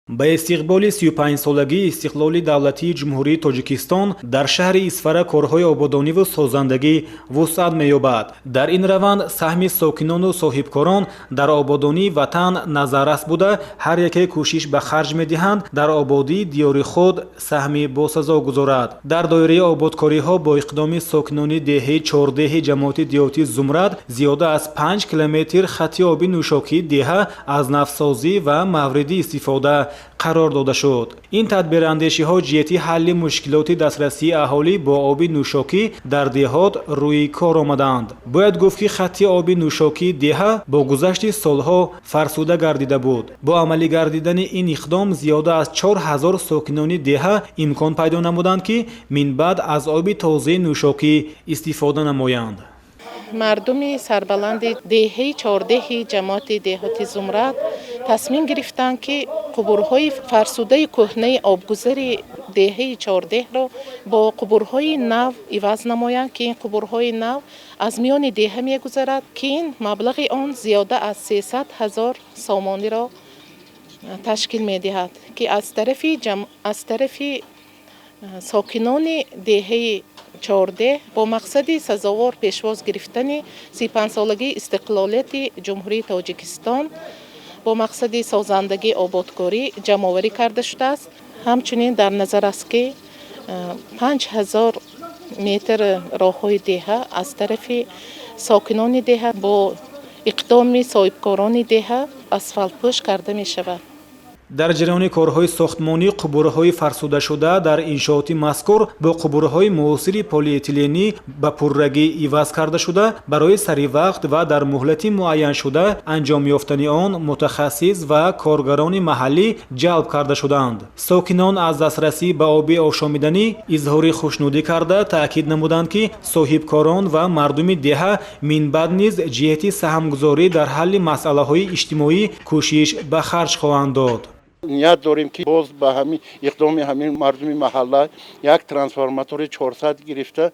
Ба истиқболи 35-солагии истиқлоли давлатии Ҷумҳурии Тоҷикистон дар шаҳри Исфара корҳои ободониву созандагӣ вусъат меёбад. Дар ин раванд саҳми сокинону соҳибкорон дар ободонии ватан назаррас буда, ҳар яке кӯшиш ба харҷ медиҳанд дар ободии диёри худ саҳми босазо гузорад. Дар доираи ободкориҳо бо иқдоми сокинони деҳаи Чордеҳи ҷамоати деҳоти Зумрад зиёда аз 5 километр хати оби нӯшокии деҳа аз навсозӣ ва мавриди истифода қарор дода шуд. Ин тадбирандешиҳо ҷиҳати ҳалли мушкилоти дастрасии аҳолӣ бо оби нӯшокӣ дар деҳот рӯи кор омаданд. Бояд гуфт, ки хати оби нӯшокии деҳа бо гузашти солҳо фарсуда гардида буд. Бо амалӣ гардидани ин иқдом зиёда аз 4000 сокинони деҳа имкон пайдо намуданд, ки минбаъд аз оби тозаи нӯшокӣ истифода намоянд. Мардуми сарбаланди деҳаи Чордеҳи ҷамоати деҳоти Зумрад тасмим гирифтанд, ки қубурҳои фарсудаи кӯҳнаи обгузари деҳаи Чордеҳро бо қубурҳои нав иваз намоянд, ки ин қубурҳои нав аз миёни деҳа мегузарад, ки ин маблағи он зиёда аз 300 000 сомониро ташкил медиҳад, ки аз тарафи сокинони деҳаи Чордеҳ бо мақсади сазовор пешвоз гирифтани 35-солагии истиқлолияти Ҷумҳурии Тоҷикистон, бо мақсади созандагӣ, ободкорӣ ҷамъоварӣ карда шудааст. Ҳамчунин дар назар аст, ки 5000 метр роҳҳои деҳа аз тарафи сокинони деҳа бо иқдоми соҳибкорони деҳа асфалтпӯш карда мешавад. Дар ҷараёни корҳои сохтмонӣ қубурҳои фарсудашуда дар иншооти мазкур бо қубурҳои муосири полиэтиленӣ ба пуррагӣ иваз карда шуда, барои саривақт ва дар муҳлати муайяншуда анҷом ёфтани он мутахассис ва коргарони маҳаллӣ ҷалб карда шуданд. Сокинон аз дастрасӣ ба оби ошомиданӣ изҳори хушнудӣ карда, таъкид намуданд, ки соҳибкорон ва мардуми деҳа минбаъд низ ҷиҳати саҳмгузорӣ дар ҳалли масъалаҳои иҷтимоӣ кӯшиш ба харҷ хоҳанд дод. Ният дорем, ки боз ба ҳамин иқдоми ҳамин мардуми маҳалла як трансформатори 400 гирифта,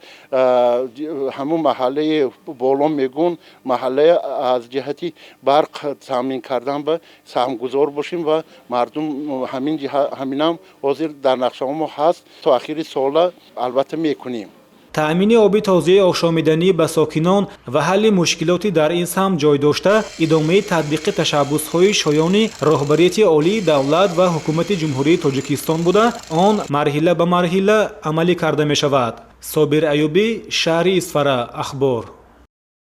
ҳамун маҳаллаи боло мегун маҳаллаи аз ҷиҳати барқ таъмин кардан ба саҳмгузор бошем ва мардум ҳаминам ҳозир дар нақшаҳо мо ҳаст, то ахири сола албатта мекунем. Таъмини оби тозаи ошомиданӣ ба сокинон ва ҳалли мушкилоти дар ин самт ҷой дошта идомаи татбиқи ташаббусҳои шоёни роҳбарияти олии давлат ва ҳукумати Ҷумҳурии Тоҷикистон буда, он марҳила ба марҳила амалӣ карда мешавад. Собир Аюбӣ, шаҳри Исфара, Ахбор.